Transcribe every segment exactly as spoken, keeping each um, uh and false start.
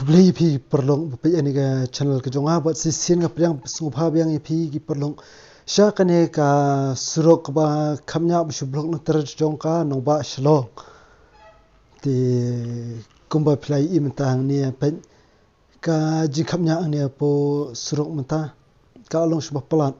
Khublei ïa phi paralok ba peit ïa kane ka channel ka jong nga, bad shisien nga pdiang sngewbha biang ïa phi ki paralok sha kane ka surok kaba kham ñiah ba shu block na trai jong ka nongbah Shillong. Te kumba phi la ïohi mynta hangne, peit ka jingkham ñiah hangne hapoh surok mynta ka long shuwa palat.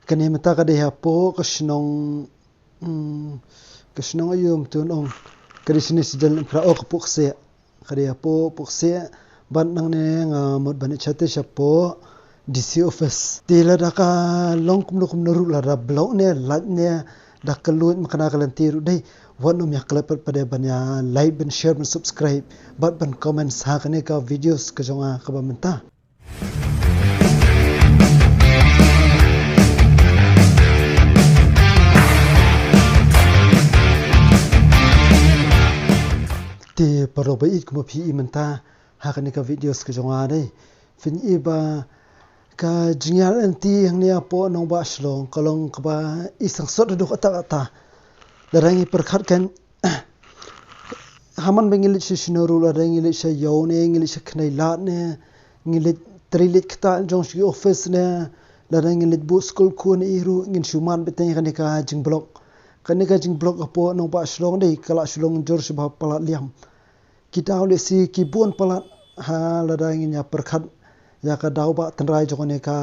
Kane mynta ka dei hapoh ka shnong, hmm, ka shnong aïu mynta ong, ka dei shane sha jan Laitumkhrah, oh, ka Pukse. Ka dei hapoh Pukse, bad nangne nga mut ban ïa chat te shapoh D C office. Te lada ka long kumno kumno ruh, lada block ne, lait ne, da ka luid makna ka lynti ruh dei, wat nym ïa klet pat pat de ban ïa like, ban share, ban subscribe, bad ban comment ha kane ka videos ka jong nga kaba mynta. Te paralok ba ïeit, kumba phi ïohi mynta ha kane ka videos ka jong nga dei, phin ïohi ba ka jingïaid lynti hangne hapoh nongbah Shillong ka long kaba i sangsot haduh katta katta. Lada ngi pyrkhat kan, ha man ba ngi leit sha shano ruh, lada ngi leit sha ïew ne, ngi leit sha khyndai lad ne, ngi leit trei leit ktah jong sha ki office ne, lada ngi leit buh skul khun ne ei ruh, ngin shu mad beit tang ïa kane ka jingblock. Kane ka jingblock hapoh nongbah Shillong dei ka la shu long jur shuwa palat liam. Ki daw lehse ki bun palat, ha lada ngin ïa pyrkhat ïa ka daw ba tynrai jong kane ka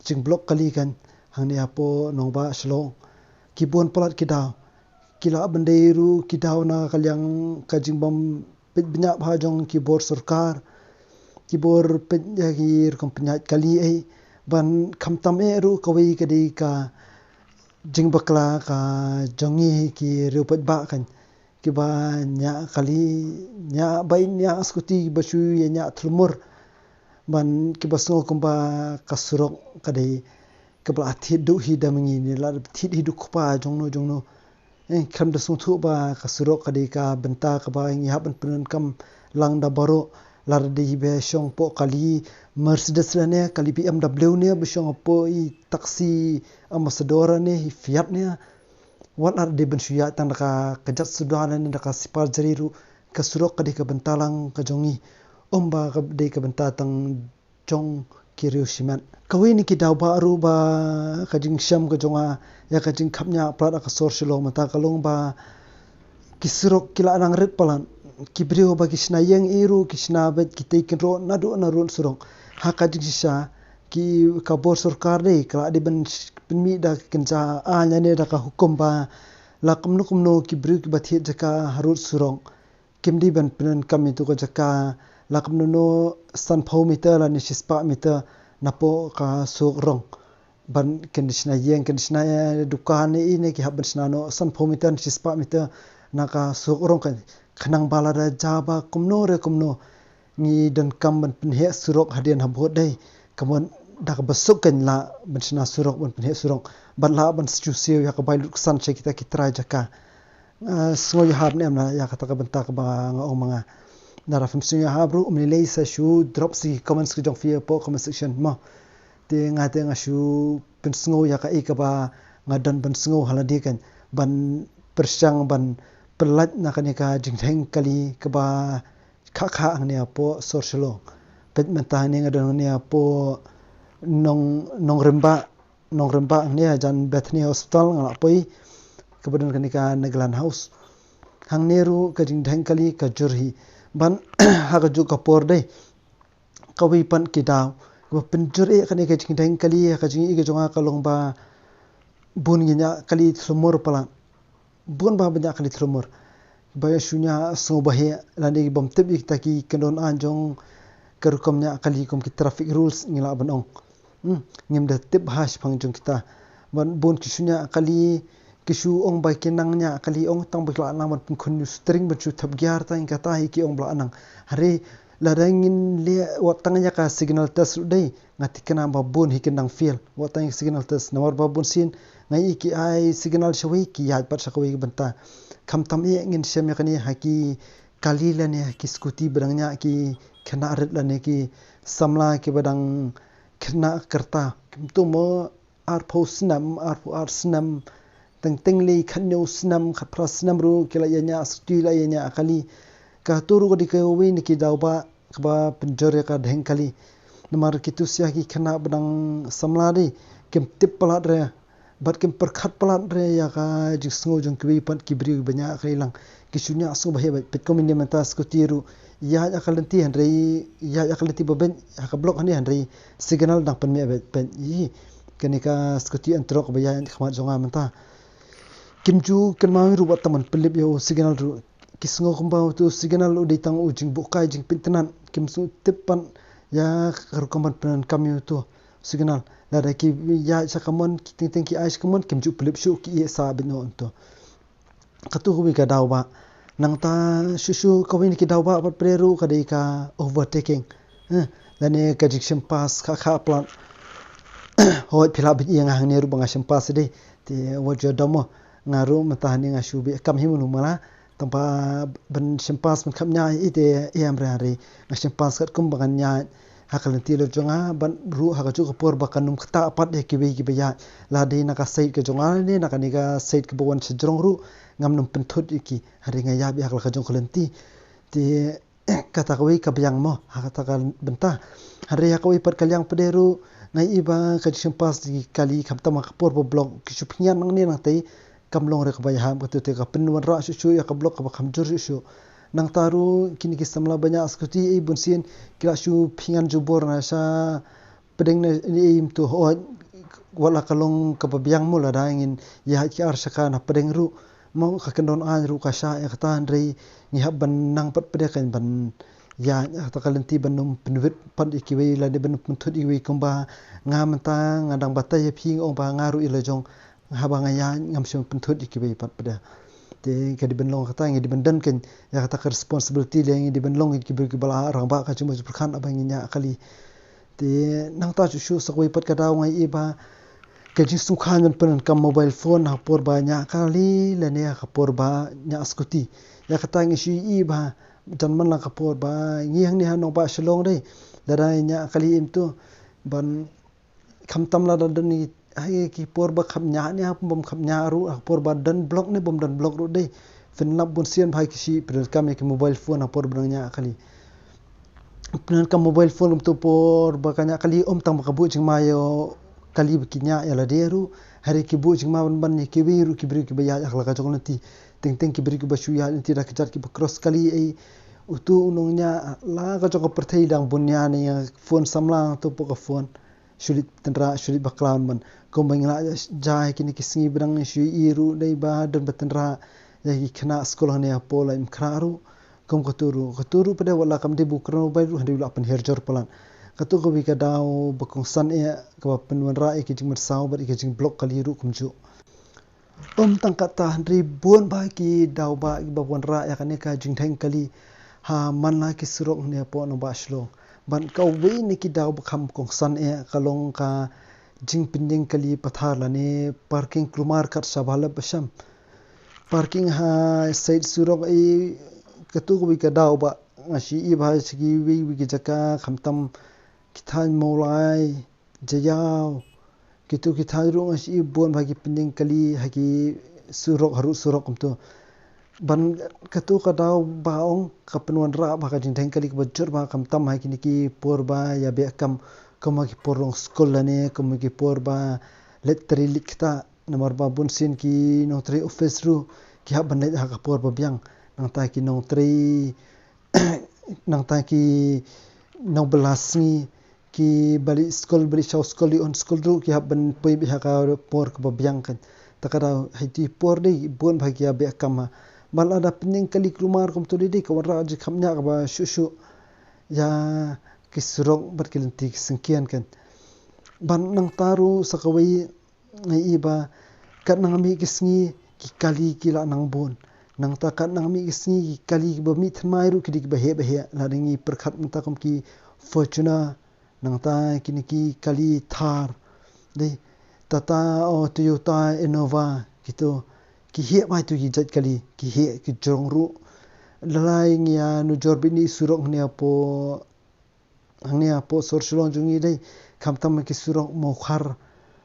jingblock kali kan hangne hapoh nongbah Shillong. Ki bun palat ki daw. Ki lah ban dei ruh ki daw na ka liang ka jingbym peit bniah bha jong ki bor sorkar, ki bor peit ïa ki rukom pynïaid kali ei, ban khamtam eh ruh kawei ka dei ka jingbakla ka jong ngi ki riew paidbah kan, kiba ñiah kali, ñiah bike, ñiah scooty, ba shu ïa ñiah thlumur, ban kiba sngew kumba ka surok ka dei kaba la thied duh hi da ma ngi ne la thied hi da u kpa jongno jongno. Eh, khlem da sngewthuh ba ka surok ka dei ka bynta kaba ngi hap ban pyndonkam lang da baroh, lada dei ba shong hapoh kali Mercedes lane kali B M W ne, ba shong hapoh i taxi Ambassador ne, i Fiat ne, wat lada dei ban shu ïaid tang da ka kjat suda lane da ka sipar jri ruh, ka surok ka dei ka bynta lang ka jong ngi, ym ba ka dei ka bynta tang jong ki riew shimet. Kawei na ki daw ba ruh ba ka jingshem ka jong nga ïa ka jingkham ñiah palat ha ka sor Shillong mynta ka long ba ki surok ki la nang rit palat. Ki briew ba ki shna ïing ei ruh, ki shna beit, ki tei kynroh naduh na rud surok. Ha ka jingshisha ki, ka bor sorkar dei ka la dei ban sh-, pynmih da ka kynja aiñ ne da ka hukum ba la kumno kumno ki briew kiba thied jaka ha rud surok kim dei ban pyndonkam ïa tu ka jaka, la kumno kumno sanphew meter lane shispah meter napoh ka surok rong. Ban kin shna ïing, kin shna dukan ne ei ne, ki hap ban shna noh sanphew meter ne shispah meter na ka surok rong kan. Khnang ba lada jia ba kumno re kumno, ngi donkam ban pynheh surok hadien habud dei. Ka mut da kaba suk kan lah ban shna surok, ban pynheh surok, bad lah ban shu siew ïa ka bai lut ksan sha kita ki trai jaka. Ah, sngew ïahap ne em na ïa kata ka bynta kaba nga ong ma nga? Lada phim sngew ïahap ruh, ym lei lei sa shu drop sha ki comments ka jong phi hapoh comment section mo. Te nga te nga shu pynsngew ïa kaei kaba nga don ban sngew ha lade kan, ban pyrshang ban pyllait na kane ka jingdheng kali kaba kha kha hangne hapoh sor Shillong. Peit mynta hangne nga don hangne hapoh Nong, Nongrymbah, Nongrymbah hangne hajan Bethany Hospital nga la poi, kaba don kane ka Nagaland House. Hangne ruh ka jingdheng kali ka jur hi. Ban ha ka juk ka por dei, kawei pat ki daw kaba pynjur eh kane ka jingdheng kali ha ka jingïohi ka jong nga ka long ba bun ngi ñiah kali thlumur palat. Bun ba ba ñiah kali thlumur. Ba ïa shu ñiah sngewbha hi lane bym tip ïa kita ki kyndon aiñ jong ka rukom ñiah kali kum ki traffic rules ngi lah ban ong. Hmm, ngim da tip bha shaphang jong kita. Ban bun ki shu ñiah kali, ki shu ong ba ki nang ñiah kali, ong tang ba ki la nang ban pynkhun ïa u steering ban shu thep gear tang kata hi ki ong ba la nang. Hynrei lada ngin leh wat tang ïa ka signal test ruh dei, nga thikna ba bun hi kin nang fail wat tang ïa ka signal test, namar ba bun sien nga ïohi ki ai signal shawei ki ïaid pat sha kawei ka bynta. Khamtam eh ngin shem ïa kane ha ki kali lane ha ki scooty ba dang ñiah ki khynnah rit lane ki samla kiba dang khynnah ka rta. Kumto mo arphew snem, arphew ar snem, teng teng lei khathynñiew snem, khatphra snem ruh ki la ïa ñiah scooty, la ïa ñiah kali. Kato ruh ka dei kawei na ki daw ba kaba pynjur ïa ka dheng kali. Namar kitu sha ki khynnah ba dang samla dei, kim tip palat re, bad kim pyrkhat palat re ïa ka jingsngew jong kiwei pat ki briew ba ñiah kali lang. Ki shu ñiah sngew ba heh bad peit kum ine mynta scooty ruh ïaid ha ka lynti hynrei, ïaid ha ka lynti ba beit ha ka block hangne hynrei signal dang pynmih beit beit. Ï, kane ka scooty Ntorok ba ïaid khmat jong nga mynta. Kim ju kynmaw ruh wat tang ban pynlip ïa u signal ruh. Ki sngew kumba utu u signal u dei tang u jingbuhkai jingpyntynnat. Kim sngewtip pat ïa ka rukom ban pyndonkam ïa utu u signal. Lada ki ïaid sha ka mon, ki teng teng ki ai sha ka mon, kim ju pynlip shuh, ki ïeh sah beit noh utu. Katu kawei ka daw ba. Nangta shuh shuh kawei na ki daw ba pat pyrshah ruh ka dei ka overtaking. Eh, lane ka jingshim pass kha kha palat. Hooid phi lah beit ïa nga hangne ruh ba nga shim pass dei. Te wat ju dom mo. Nga ruh mynta hangne nga shu beit kam hi munu mala. Tang ba ban shim pass ban kham ñiah ïa i te ïa em re re. Nga shim pass katkum ba ngan ñiah ha ka lynti lor jong nga, bad ruh ha kajuh ka por ba kan ym ktah pat ïa kiwei kiba ïaid. La dei na ka side ka jong nga ne na kane ka side kaba wan shajrong ruh ngam nym pynthut ïa ki. Hynrei nga ïaid beit ha ka la ka jong ka lynti. Te kata kawei ka biang mo ha kata ka bynta. Hynrei ha kawei pat ka liang pat de ruh nga i ba ka jingshim pass ki kali khamtam ha ka por ba block ki shu pynïaid nangne nangtei. Kam long re kaba ïahap, katu te ka pynwanrah shuh shuh ïa ka block kaba kham jur shuh shuh. Nangta ruh kine ki samla ba ñiah scooty ei bun sien ki la shu pynïaid jubor na sha pdeng na ei ei mynta, hooid wat la ka long kaba biang mo lada ngin ïaid ki ar shaka na pdeng ruh. Mo ka kyndon aiñ ruh ka shah ïa kata hynrei ngi hap ban nang pat pat de kan ban ïaid ha kata ka lynti ban ym pynwit pat ïa kiwei lane ban ym pynthut ïa kiwei kumba nga mynta nga dang batai ïa phi nga ong ba nga ruh ïa la jong haba nga ïaid ngam shym pynthut ïa kiwei pat pat de. Te ka dei ban long kata, ngi dei ban don kan ïa kata ka responsibility lei, ngi dei ban long ïa ki briew kiba la rangbah ka jingmut jingpyrkhat haba ngi ñiah kali. Te nangta shuh shuh sa kawei pat ka daw nga i ba ka jingsngewkha ban pyndonkam mobile phone ha ka por ba ñiah kali lane ha ka por ba ñiah scooty. Ïa kata ngi shu i ba jan man la ka por ba ngi hangne ha nongbah Shillong dei, lada ñiah kali im tu ban khamtam lada don ïa ki por ba kham ñiah ne ha bym kham ñiah ruh, ha por ba don block ne bym don block ruh dei. Phin lap bun sien ba ha ki shu pyndonkam ïa ki mobile phone ha por ba dang ñiah kali. Pyndonkam mobile phone kumtu por ba ka ñiah kali ym tang ba ka buh jingma ïa kali ba ki ñiah ïa lade ruh, hynrei ki buh jingma ban ban ïa kiwei ruh ki briew kiba ïaid ha la ka jong ka lynti. Teng teng ki briew kiba shu ïaid lynti da kjat kiba cross kali ei. Utu u nongñiah la ka jong ka pyrthei dang bun ïa ne ïa phone samla tu po ka phone. Shu leit tynrah, shu leit bakla ban. Kumba ngi la jia ha kine ki sngi ba dang shu i ruh dei ba don ba tynrah ïa ki khynnah skul hangne hapoh Laitumkhrah ruh. Kum katu ruh, katu ruh pat de wat la kam dei ba u kren mobile ruh hynrei u la pynhiar jur palat. Katu kawei ka daw ba kongsan eh kaba pynwanrah ïa ki jingmynsaw bad ïa ki jingblock kali ruh kumjuh. Ym tang kata hynrei bun bah ki daw ba kiba wanrah ïa kane ka jingdheng kali ha man la ki surok ne hapoh nongbah Shillong. Bad kawei na ki daw ba kham kongsan eh ka long ka jingpynïeng kali pathar lane parking kulmar kat shaba lep ba sham. Parking ha side surok ei katu kawei ka daw ba nga shu i ba ha sha kiwei wei ki jaka khamtam ki thaiñ Mawlai, Jaïaw. Kitu ki thaiñ ruh nga shu i bun bah ki pynïeng kali ha ki surok, ha ruh surok kumtu. Ban katu ka daw ba ong ka pynwanrah bah ka jingdheng kali kaba jur bah khamtam ha kine ki por ba ïa beh kam, kum ha ki por long skul lane kum ha ki por ba leit trei leit ktah. Namar ba bun sien ki nongtrei office ruh ki hap ban leit ha ka por ba biang. Nangta ki nongtrei nangta ki nongbylla sngi kiba leit skul, ba leit shaw skul, leit on skul ruh ki hap ban poi beit ha ka por kaba biang kan. Ta ka daw ha itu i por dei bun bah ki ïa beh kam ha. Bad lada pynïeng kali kulmar kumtu dei dei ka wanrah jingkhapngiah kaba shuh shuh ïa ki surok bad ki lynti ki syngkien kan. Bad nangta ruh sa kawei nga i ba katba nang mih ki sngi ki kali ki la nang bun. Nangta katba nang mih ki sngi ki kali kiba mih thymmai ruh ki dei kiba heh ba heh. Lada ngi pyrkhat mynta kum ki Fortuner, nangta kine ki kali Thar, dei, Tata, o, Toyota Innova, kitu ki heh bah itu ki jait kali, ki heh ki jrong ruh. Lada ngi ïa nujor beit na i surok hangne hapoh hangne hapoh sor Shillong jong ngi dei, khamtam ki surok Mawkhar,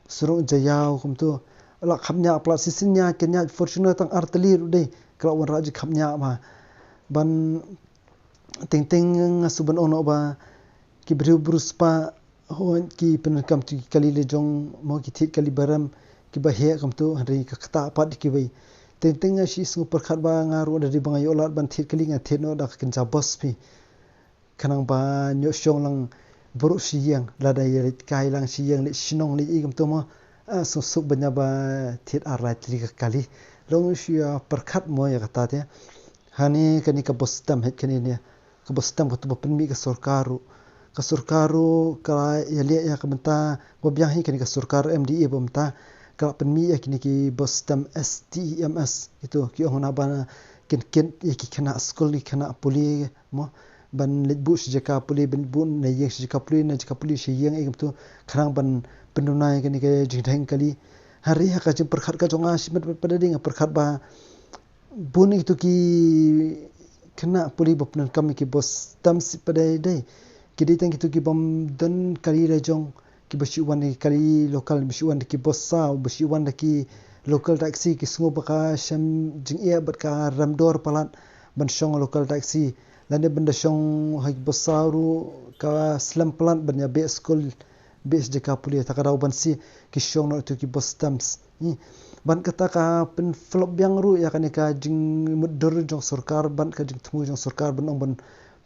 surok Jaïaw kumtu. La khapngiah palat shisien ïa ka ñiah Fortuner tang ar tylli ruh dei ka la wanrah jingkhapngiah bah. Ban Teng teng nga shu ban ong noh ba ki briew briew spah, hooid ki pyndonkam ïa ki kali la jong, mo, ki thied kali barem, kiba heh kumto, hynrei ka ktah pat ïa kiwei. Teng teng nga shu sngew pyrkhat ba nga ruh lada dei ba nga ïoh lad ban thied kali, ngan thied noh da ka kynja bos phi. Khnang ban ïoh shong lang baroh shi ïing, lada ïa leit kai lang shi ïing, leit shnong, leit i kumto, mo. Ah, suk suk ban ïa ba thied ar lai tylli ka kali. Long shu ïa pyrkhat, mo, ïa kata te. Hangne kane ka bus STEM, hooid kane ne, ka bus STEM katu ba pynmih ka sorkar ruh. Ka sorkar ruh ka la ïaleh ïa ka bynta ba biang hi, kane ka sorkar MDA ba mynta ka la pynmih ïa kine ki bus STEM, STEMS, itu ki ong na ba kin kit ïa ki khynnah skul, ki khynnah pule, mo, ban leit buh sha jaka pule, ban buh na ïing sha jaka pule, na jaka pule sha ïing, ei kumto, khnang ban pynduna ïa kane ka jingdheng kali. Hynrei ha ka jingpyrkhat ka jong nga, shimet pat pat dei, nga pyrkhat ba bun ïa kito ki khynnah pule ba pyndonkam ïa ki bus STEMS pat dei, ki dei tang kito ki bym don kali la jong, kiba shu wan da ki kali local, ba shu wan da ki bus saw, ba shu wan da ki local taxi, ki sngew ba ka shem jingeh bad ka rem dor palat ban shong local taxi. Lane ban da shong ha ki bus saw ruh ka slem palat ban ïa beh skul, beh sha jaka pule, ta ka daw ban shu ki shong noh ïa kito ki bus STEMS. Hmm. Bad kata ka pynflop biang ruh ïa kane ka jingmutdur jong sorkar, bad ka jingthmu jong sorkar ban ong ban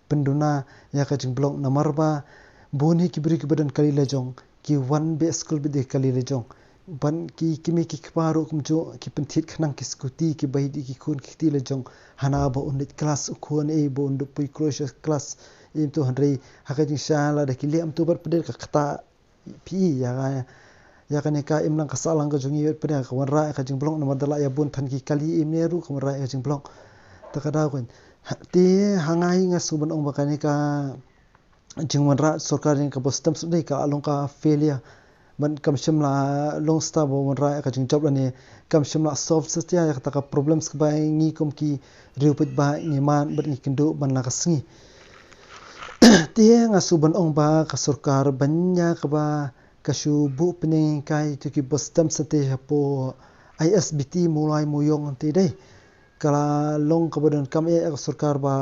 pynduna ïa ka jingblock, namar ba bun hi ki briew kiba don kali la jong ki wan beh skul bad da ki kali la jong. Bad ki kmie ki kpa ruh kumjuh ki pynthied khnang ki scooty, kiba ïadei ki khun ki kti la jong. Hana ba un leit klas u khun, eh, ba un da poi kloi sha klas, eh, kumto, hynrei ha ka jingshisha lada ki leh kumto bad pat dei ka ktah phi ïa ka, ïa kane ka imlang ka sahlang ka jong ngi, phi ïa ka wanrah ïa ka jingblock, namar da lah ïa bun than ki kali ïa ine ruh ka wanrah ïa ka jingblock. Ta ka daw kan. Ha, te ha nga hi nga sngew ban ong ba kane ka jingwanrah sorkar ïa ka bus STEMS dei ka long ka failure. Bad kam shym la long shuh ba wanrah ïa ka jingjop lane kam shym la solve shuh ïa kata ka problems kaba ngi kum ki riew paidbah ngi mad bad ngi kynduh ban la ka sngi. Te nga sngew ban ong ba ka sorkar ban ïa kaba ka shu buh pynïeng kai ïa kito ki bus STEMS te hapoh ISBT Mawlai Mawiong te dei. Ka la long kaba donkam eh ïa ka sorkar ba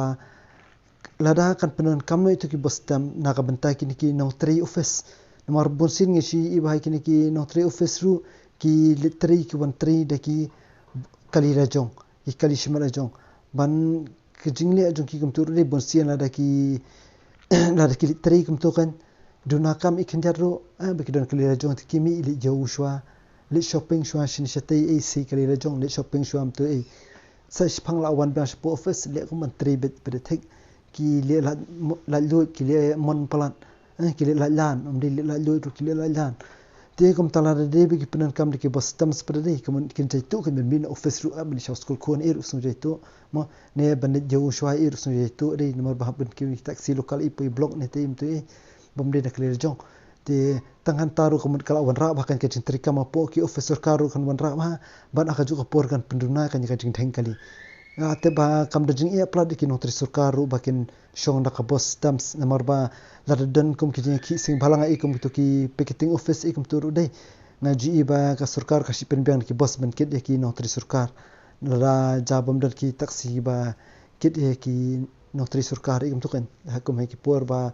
lada kan pyndonkam noh ïa kito ki bus STEMS na ka bynta kine ki nongtrei office. Namar bunsien ngi shu i ba ha kine ki nongtrei office ruh ki leit trei, ki wan trei da ki kali la jong, ki kali shimet la jong. Ban ka jingleh jong ki kumto ruh dei bunsien lada ki, lada ki leit trei kumto kan, duna kam i khyndiat ruh, eh, ba ki don kali la jong te ki mih leit ïew shuwa, leit shopping shuwa shane shatei, eh, sa kali la jong, leit shopping shuwa kumto, eh. Sa shiphang la wan biang shapoh office, leh kum ban trei beit beit thik, ki leh lait, lait luid, ki leh mon palat. Eh, ki leh lait lan, ym dei leh lait luid ruh, ki leh lait lan. Te kumta lada dei ba ki pyndonkam da ki bus STEMS pat dei, kumne kin jaituh, kin mih na office ruh, ah, ban ïa shaw skul khun eh ruh sngew jaituh. Mo, ne ban leit ïew shuwa eh ruh sngew jaituh dei, namar ba hap ban kiew ki taxi local eh poi block ne te kumto eh. Bym dei na kali la jong. Te tang hangta ruh kumne ka la wanrah bha kan ka jingtrei kam hapoh ki office sorkar ruh kan wanrah bha. Bad ha kajuh ka por kan pynduna kan ïa ka jingdheng kali. Ah, te ba kam da jingeh palat ïa ki nongtrei sorkar ruh ba kin shong da ka bus STEMS, namar ba lada don kum ki jingïakhih sing bhalang, eh, kum kito ki picketing office, eh, kumto ruh dei. Nga ju i ba ka sorkar ka shu pynbiang da ki bus ban kit ïa ki nongtrei sorkar. Lada jia bym don ki taxi ba kit ïa ki nongtrei sorkar, eh, kumto kan. Ha kum ha ki por ba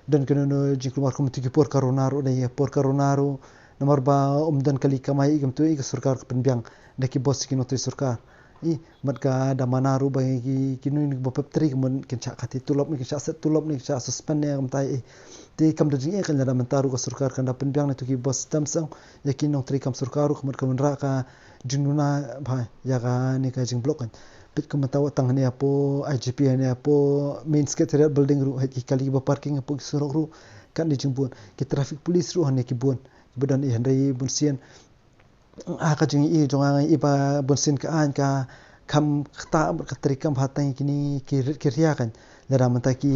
don kano kano jingkulmar kum kito ki por corona ruh dei, por corona ruh. Namar ba ym don kali kamai, eh, kumto, eh, ka sorkar ka pynbiang da ki bus ïa ki nongtrei sorkar. I, mat ka da mana ruh ba ki, ki nongtrei ba pep trei kumne kin shah kati tulop ne kin shah set tulop ne kin shah suspend ne kumta i. Te kam da jingeh kan lada mynta ruh ka sorkar kan da pynbiang ne kito ki bus STEMS ïa ki nongtrei kam sorkar ruh kumne ka wanrah ka jingduna bha ïa kane ka jingblock kan. Peit kumta wat tang ne hapoh IGP ne hapoh main secretariat building ruh ha ki kali ba parking hapoh ki surok ruh kan dei jingbun. Ki traffic police ruh hangne ki bun. Ba don i hynrei bunsien ha ka jingïohi jong nga i ba bunsien ka aiñ ka kham ktah bad ka treikam bha tang ïa kine ki rit ki ria kan. Lada mynta ki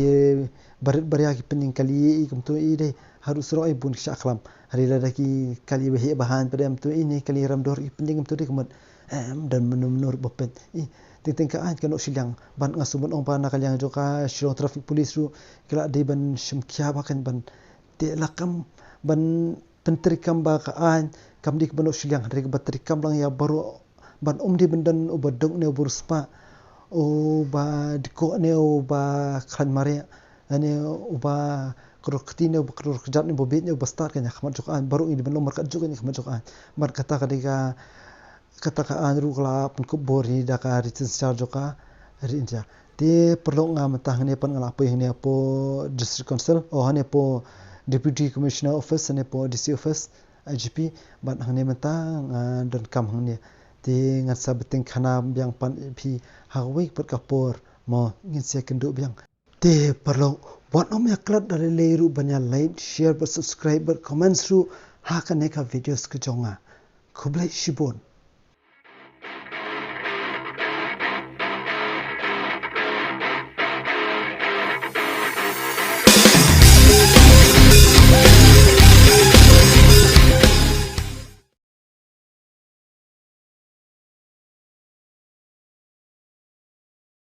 barit baria ki pynïeng kali i kumto i dei, haduh surok i bun ki shah klam. Hynrei lada ki kali ba heh ba haiñ pat dei kumto i ne kali ramdor ki pynïeng kumto dei kumne, em, don mynno mynno ruh ba peit. I teng teng ka aiñ ka noh shiliang, bad nga sngew ban ong ba na ka liang jong ka Shillong Traffic Police ruh ki la dei ban shim khia bha kan ban te la kam ban pyntreikam ba ka aiñ kam dei kaba noh shiliang, hynrei kaba treikam lang ïa baroh, ban ym dei ban don uba duk ne uba riewspah, uba dkoh ne uba khlaiñ mareh, ne uba kyror kti ne uba kyror kjat ne uba bieit ne uba stad, kane ha khmat jong ka aiñ. Baroh ngi dei ban long markatjuh kane ha khmat jong ka aiñ. Bad kata ka dei ka, kata ka aiñ ruh ka la pynkup bor hi da ka Ri Synshar jong ka ri India. Te paralok, nga mynta hangne pat nga la poi hangne hapoh District Council, oh, hangne hapoh Deputy Commissioner Office, hangne hapoh D C Office, I G P, bad hangne mynta nga donkam hangne. Te ngan sa bteng khana biang pat ïa phi ha kawei pat ka por, mo, ngin sa ïakynduh biang. Te paralok, wat nym ïa klet da lei lei ruh ban ïa like, share bad subscribe bad comments ruh ha kane ka videos ka jong nga. Khublei shibun.